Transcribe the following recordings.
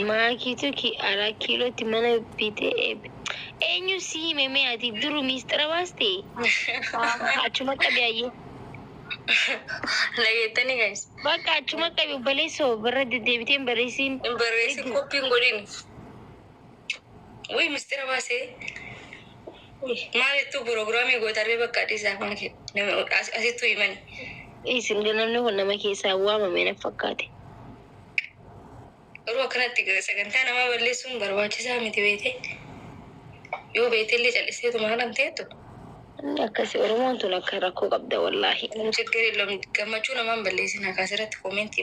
Maakiitu araa kiilootti mana bitee eebbe. Eenyu si hime mee ati duru miistira baaste? Achuma qabi ayyee. Dhageettanii, guys? Bakka achuma qabi, obboleessoo, birra deddeebiteen barreessiin. Hin barreessin, koppiin godhin. Wuy, mistira baasee. Maalittuu piroogiraamii gootarree bakka dhiisaa kun asittuu himani. Isin namni kun nama keessaa waamame na fakkaate. Garuu akkanatti sagantaa namaa balleessuun barbaachisaa miti, beete. Yoo beetellee callisteetuma kanan teettu. Inni akkasi Oromoon tun akka rakkoo qabda, wallaahi. Nam ችግር የለውም, gammachuu namaan balleessin akkasirratti comment.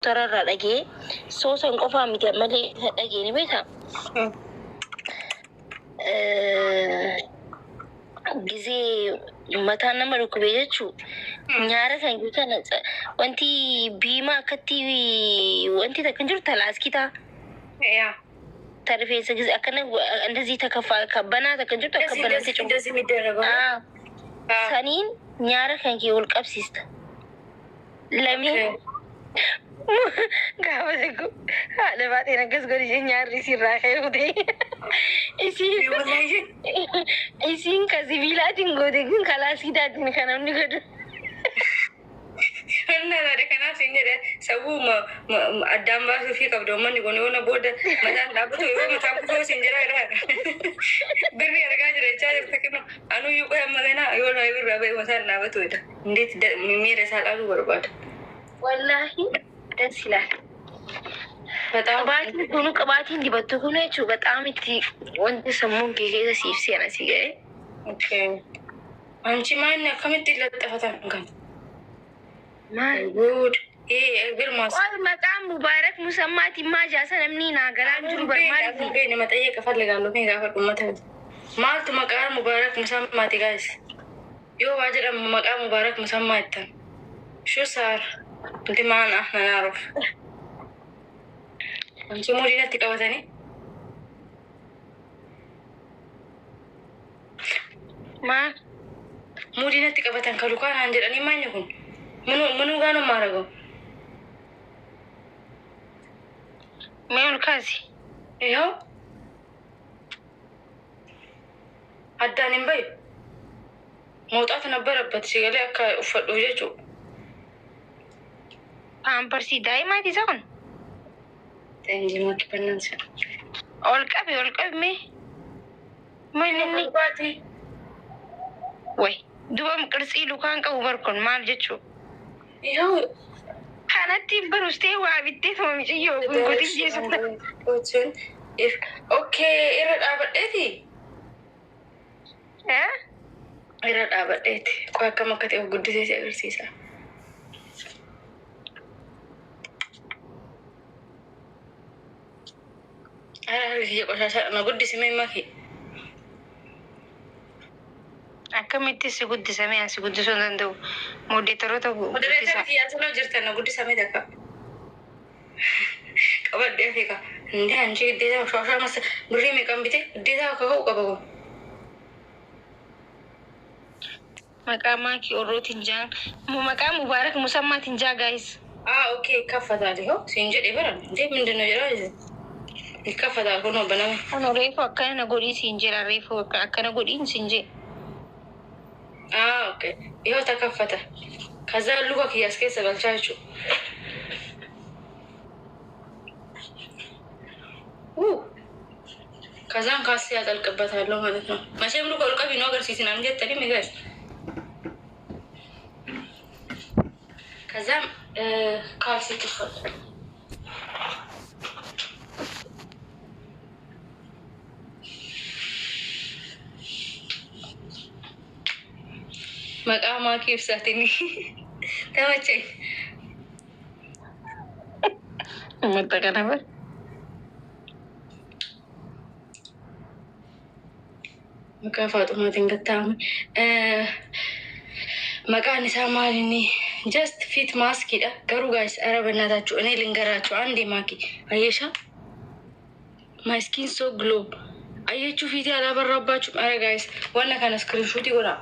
Tararraa dhagee soosan qofaa miti, ammallee isa dhagee ni beekaa. Gizee mataan nama dhukkubee jechuu nyaara kan kana wanti biimaa akkatti wanti takka hin jiru, talaaskitaa ta rifeensa gizee akkana እንደዚህ ተከፋ ከበና takka hin jirtu akka banatti cufu. እንደዚህ የሚደረገው Saniin nyaara kan kee wal qabsiista. Lameen gaafa siku haadha baateen akkas godhi isheen nyaarri isiirraa ka'ee kutee isiin ka sibiilaatiin goote kun kalaaskitaatiin kan namni godhu. Inni kanaaf siin jedhe, sabuu addaan baasuu fi qabda. Uummanni kun yoo na booda mataan dhaabbatu, yoo mataan kufuu siin jira jedha. Birri argaa jira jechaa jirta kinu anuyyuu qoya maganaa yoo na birraa ba'e mataan dhaabbatu jedha. እንዴት miira isaa dhaaluu barbaada. Wallaahi ደስ ይላል። በጣም. Qibaatiin kunu, qibaatiin dibattu kun jechuun በጣም itti wanti sammuun kee keessa siif seena si ga'e. Okay. Anchi maanni akkamitti laxxafatan kan? Maal? Good. Ee, girmaas. Qoy, maqaan Mubaarak Musammaatiin maa jaasa namni naa galaan jiru bar maaliif? Beene መጠየቅ እፈልጋለሁ። Mee gaafadhu uummata. Maaltu maqaa Mubaarak Musammaati, guys? Yoo waa jedhamu maqaa Mubaarak Musammaa jettan. شو صار؟ انت معنا احنا نعرف. Anchi muudii natti qabatanii? Maa? Muudii natti qabatan kan lukaanaan jedhanii maanyi kun? Munuu gaanuu maaragoo? Mee ol kaasi. ይኸው addaan hin bayu. መውጣት ነበረበት sigalee akka uffadhuuf jechuudha. Paamparsii daa'imaati isa kun. Enji makkifannaan. Ol qabi, ol qabi mee. Maal inni? Way, duba qirtsii lukaan qabu bar kun maal jechuu? ይኸው. Kanatti barustee waa bittee tuma miciyyoo gungutin geessu. Okay, irra dhaabadheeti. Irra dhaabadheeti. Qoy, akkam akka ta'e of guddisee si agarsiisa. Ara harki kiyya qoshaasaa na guddisime maki. Akkamitti si guddisame? Ani si guddisuu hin danda'u. Moderator-oota guddisa. Moderator kiyya asirra jirtan na guddisame takka. Qabadhee fiika. እንዴ አንቺ ግዴታ ሻሻ መሰ birrii meeqan bite, ግዴታ akka ka'u qaba kun. Maqaa maakii orrootiin jaan. Maqaa Mubaarak Musammaatiin jaa, guys. Ah, okay, ይከፈታል። ይኸው siin jedhe bara እንዴ ምንድን ነው jedhaa ይከፈታል kunoo baname. Kun reefu akkana na godhii siin jedha, reefu akkana godhiin siin jedhe. Ah, okay. ይኸው ተከፈተ። ከዛ luka kiyya as keessa galchaa jechuudha. ከዛም ካስ ያጠልቅበታለሁ ማለት ነው። መቼም luka ol qabii nu agarsiisinaan jettanii mi, guys? ከዛም ካልሲ ክፈል maqaa maakii ibsaatiin ተመቸኝ። Uummata kana bar. Maqaa Faaxumaatiin gatta'ame. Maqaan isaa maal inni? Just fit mask-iidha. Garuu guys, ኧረ በእናታችሁ እኔ ልንገራችሁ አንዴ ማኪ አየሻ my skin so glow አየችሁ ፊቴ አላበራባችሁም? ኧረ guys, wanna kana screenshot godhaa.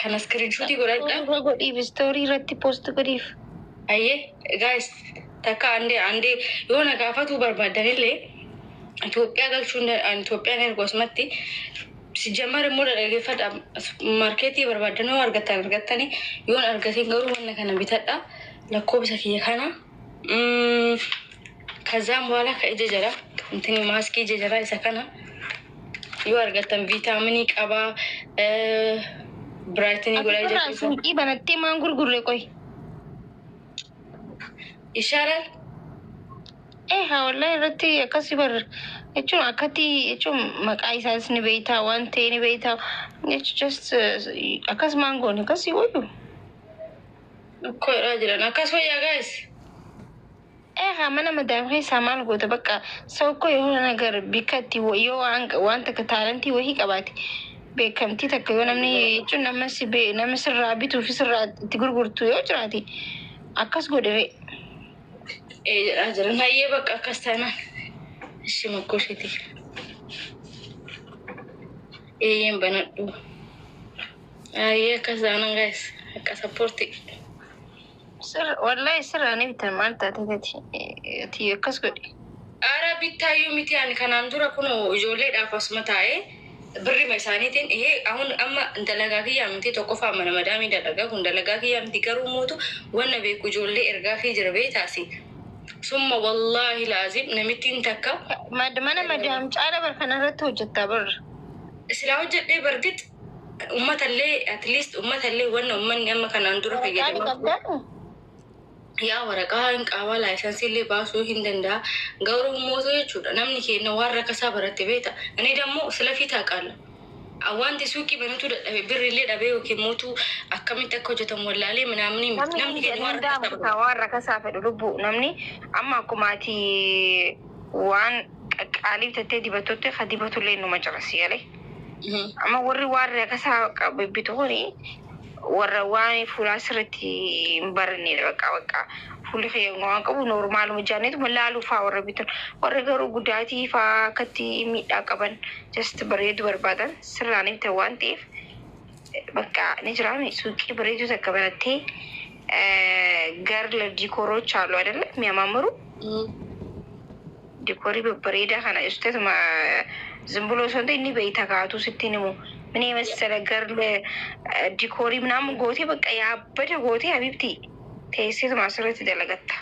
Kana screenshot godhadha. Suuraa godhiif, story irratti post godhiif. Ayyee guys, takka andee andee yoo na gaafatuu barbaadanillee Itoophiyaa galchuun Itoophiyaan ergu asumatti sijjamar immoo dhaggeeffadha. Marketii barbaadan yoo argattan argattani, yoon argatin garuu wanna kana bitadha, lakkoofsa kiyya kana. ከዛም በኋላ ከ ija jala intini maaskii ija jala isa kana yoo argattan viitaaminii qabaa, brightening godhaa ija Asirraa keessa. Suuqii banattee maan gurgurre qoy? Ishaaral. Eh, haa, wallahi irratti akkasi bar jechuun akkatti jechuun maqaa isaas ni beektaa, waan ta'e ni beektaa jechuun just akkas maan goone akkasii wayyu. Ukkoodhaa jiran akkas wayyaa guys. Eh, haa, mana madaam keessaa maal goota? Bakka ሰው እኮ የሆነ ነገር bikkatti yoo waan takka talentii wahii qabaate, beekamtii takka yoo namni jechuun nama si nama sirraa bituu fi sirraa itti gurgurtu yoo jiraate akkas godhe. Ee jedhaa jiran, hayyee, bakka akkas taanaan ishi makkosheeti. Eeyyeen banadhu. Hayyee, akkas taanaan guys, akka supportii. Sir wallahi sirraa ni bitan, maal taate ati akkas godhe. Ara bittaayyuu miti, ani kanaan dura kun ijoolleedhaaf asuma taa'ee birrima isaaniitiin ihee ahun amma dalagaa kiyyaa miti, tokkoffaa mana madaamii dalagaa kun dalagaa kiyyaa miti, garuu mootu wanna beeku ijoollee ergaa fi jira beetaasi. Summa wallaahi laazim namittiin takka Mana madaam caala bar kanarratti hojjettaa bar. Silaa hojjedhee bargit uummatallee, at least uummatallee wanna uummanni amma kanaan dura Waraqaa ni fayyadamaa qabdaa? Yaa, waraqaa hin qabaa, licensii illee baasuu hin danda'a. Garuu mootu jechuudha namni keenya waan rakkasaa baratte beeta. Ani dammoo sila fi taaqaalla. Wanti suuqii banatu dadhabe birrillee dhabee yookiin mootuu akkamitti akka hojjetamu wallaalee minaamni miti. Namni keenya waan rakkasaa barate. Waan rakkasaa fedhu lubbuu namni amma akkuma ati waan qaqqaalii bitattee dibattutti ka dibatullee numa jira, si galee. Amma warri waan rakkasaa bitu kuni warra waan fuulaa sirriitti hin barannedha, bakka bakka fuulli kee waan qabu normaluma jaanneetuma laaluu faa warra bitan, warra garuu gudaatii faa akkatti miidhaa qaban just bareedu barbaadan sirraan bitan waan ta'eef bakka ni jiraame suuqii bareedu takka banattee gar decorኦች አሉ አይደለ የሚያማምሩ decorii babbareedaa kana isteetuma ዝም ብሎ ሰው inni beeyta kaatu sittiin himu ምን የመሰለ girl decorii ምናምን gootee bakka yaabbada gootee habibti teesseetuma asirratti dalagatta.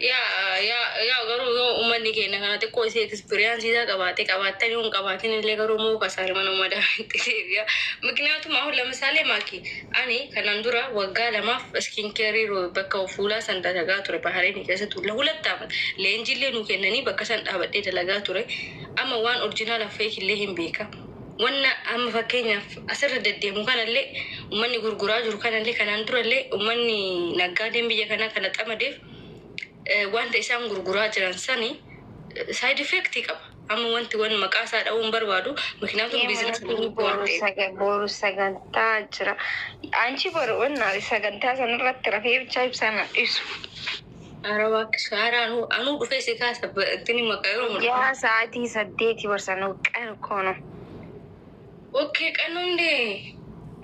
Yaa yaa yaa, garuu yoo uummanni keenya kana xiqqoo isee experiencii isaa qabaate qabaattanii hin qabaatin illee garuu moo kasaare mana madaamitti deebi'a. ምክንያቱም አሁን ለምሳሌ ማኪ ani kanaan dura waggaa 2f skin careii bakka fuulaa san dalagaa ture Bahareen keessatti ለሁለት ዓመት leenjiillee nuu kennanii bakka san dhaabadhee dalagaa ture. Amma waan original fake illee hin beeka. Wanna amma fakkeenyaaf asirra deddeemu kanallee uummanni gurguraa jiru kanallee kanaan durallee uummanni naggaadeen biyya kanaa kana xamadeef wanta isaan gurguraa jiran sani side effect qaba. Amma wanti wan maqaa isaa dha'uu hin barbaadu. ምክንያቱም businessii waan ta'eef. Boru sagantaa jira. Anchi boru wanna sagantaa sanarratti rafee bichaa ibsaan ibsu. Ara waaqisu ara anuu dhufee si kaasa intini maqaa yeroo mul'atu. Yaa, sa'aatii 8 barsan qan kono. Okay, qannuundee.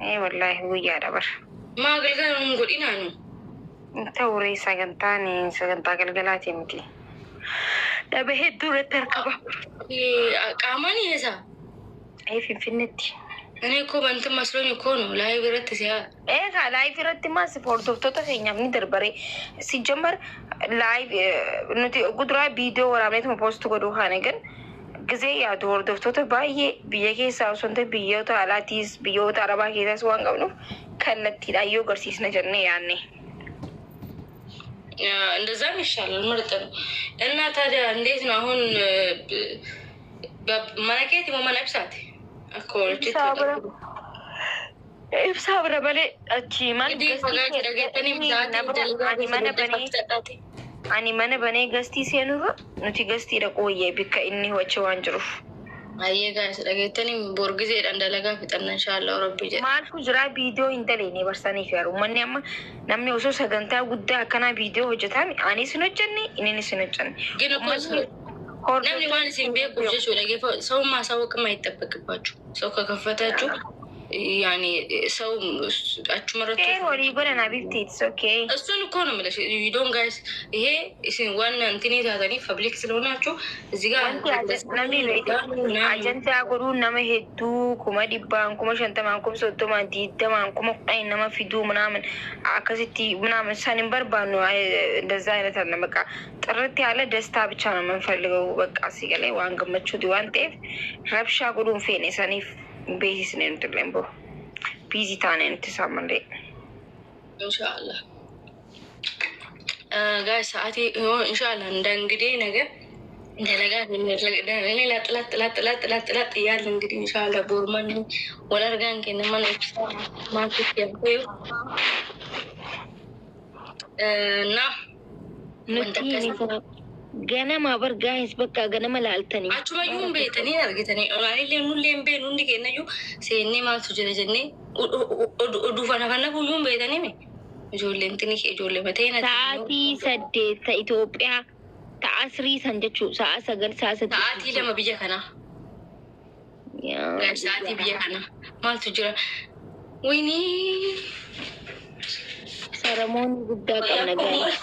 Ee wallaahi guyyaadha bar. Maa galgala nun godhinaanu. Ta'uree sagantaan sagantaa galgalaati miti. Dhaba hedduu irratti argama. Qaamaan eessa? Ee, Finfinneetti. እኔ እኮ በእንትን መስሎኝ እኮ ነው live irratti si'a. Eegaa live irratti maas hordoftoota keenyaaf ni darbare. ሲጀመር live nuti guduraa viidiyoo waraabneetuma post godhuu kaane gan gisee yaadu hordoftoota baay'ee biyya keessaa osoo hin ta'in biyyoota alaatiis biyyoota arabaa keessaas waan qabnuuf kallattiidhaan yoo agarsiisna jennee yaadne. እንደዛም ይሻላል፣ ምርጥ ነው። እና ታዲያ እንዴት ነው አሁን mana keeti moo mana ibsaati? Akka walitti Ibsaa bira malee achi maal fagaate dhageettanii sa'aatii ani mana banee ani mana banee guestii seenurra nuti guestii dhaquu wayya bikka inni achi waan jiruuf. Ayyee guys, dhageettanii borgizeedhaan dalagaa fixanna inshaallah rabbi jedha. Maaltu jira, viidiyoo hin daleene barsaniif yaaru uummanni amma namni osoo sagantaa guddaa akkanaa viidiyoo hojjetaa anis hin hojjenne, innis hin hojjenne. ግን እኮ namni waan isin beekuuf jechuudha. ሰውን ማሳወቅም አይጠበቅባችሁ። ሰው ከከፈታችሁ Yaani ሰው achumarratti Share walii godhan habibti, it's okay. እሱን እኮ ነው የምልሽ። You don't guys ይሄ ዋና እንትን ታተኒ public ስለሆናችሁ እዚህ ጋር Wanti namni beektu ajantaa godhuun nama hedduu 100,000, 50,000, 30,000, 20,000, 10,000 nama fiduu ምናምን akkasitti ምናምን san hin barbaannu. እንደዛ አይነት አለ። በቃ ጥርት ያለ ደስታ ብቻ ነው የምንፈልገው። በቃ ሲገላይ waan gammachuuti waan ta'eef rabshaa godhuun feene saniif beeksisne nuti illee boo busy taane nuti isaan malee. ኢንሻአላህ guys ሰዓቴ ኢንሻአላህ እንደ እንግዲህ ነገር እንደለጋ ላጥ ላጥ ላጥ ላጥ ላጥ ላጥ እያለ እንግዲህ ኢንሻአላህ ቦርማን ወለርጋን ከነማን ማንት ያልኩ እና Nuti ganama bar guys bakka ganama laaltanii. Achumayyuu hin beektanii argitanii olaanillee nullee hin beeknu, hundi keenyayyuu seennee maaltu jira jennee oduu fana fana guyyuu hin beektanii mi ijoolleen tini ijoollee matee. Sa'aatii 8 ta Itoophiyaa ta asrii san jechuu sa'a 9, sa'a 8. Sa'aatii 2 biyya kanaa. Sa'aatii biyya kanaa maaltu jira? Wayinii. Saramoonni guddaa qabna guys.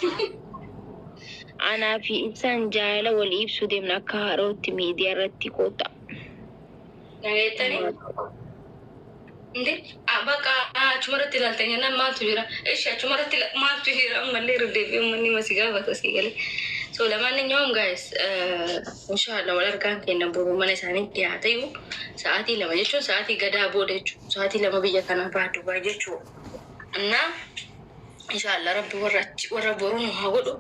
Anaa fi ibsaan jaalala walii ibsuu deemna akka harootti miidiyaa irratti koota. Dhageettanii? እንዴ በቃ achumarratti ilaaltanii jennaan maaltu jira? እሺ achumarratti maaltu jira? Ammallee irra deebi'ee uummanni masii gaafata asii galee. So ለማንኛውም guys inshallah wal argaan keenya boru mana isaaniitti haa ta'u, sa'aatii 2 jechuun sa'aatii gadaa booda jechuudha. Sa'aatii 2 biyya kanaa ba'a Dubaay jechuudha. እና inshallah rabbi warra achi warra boru nu haa godhu.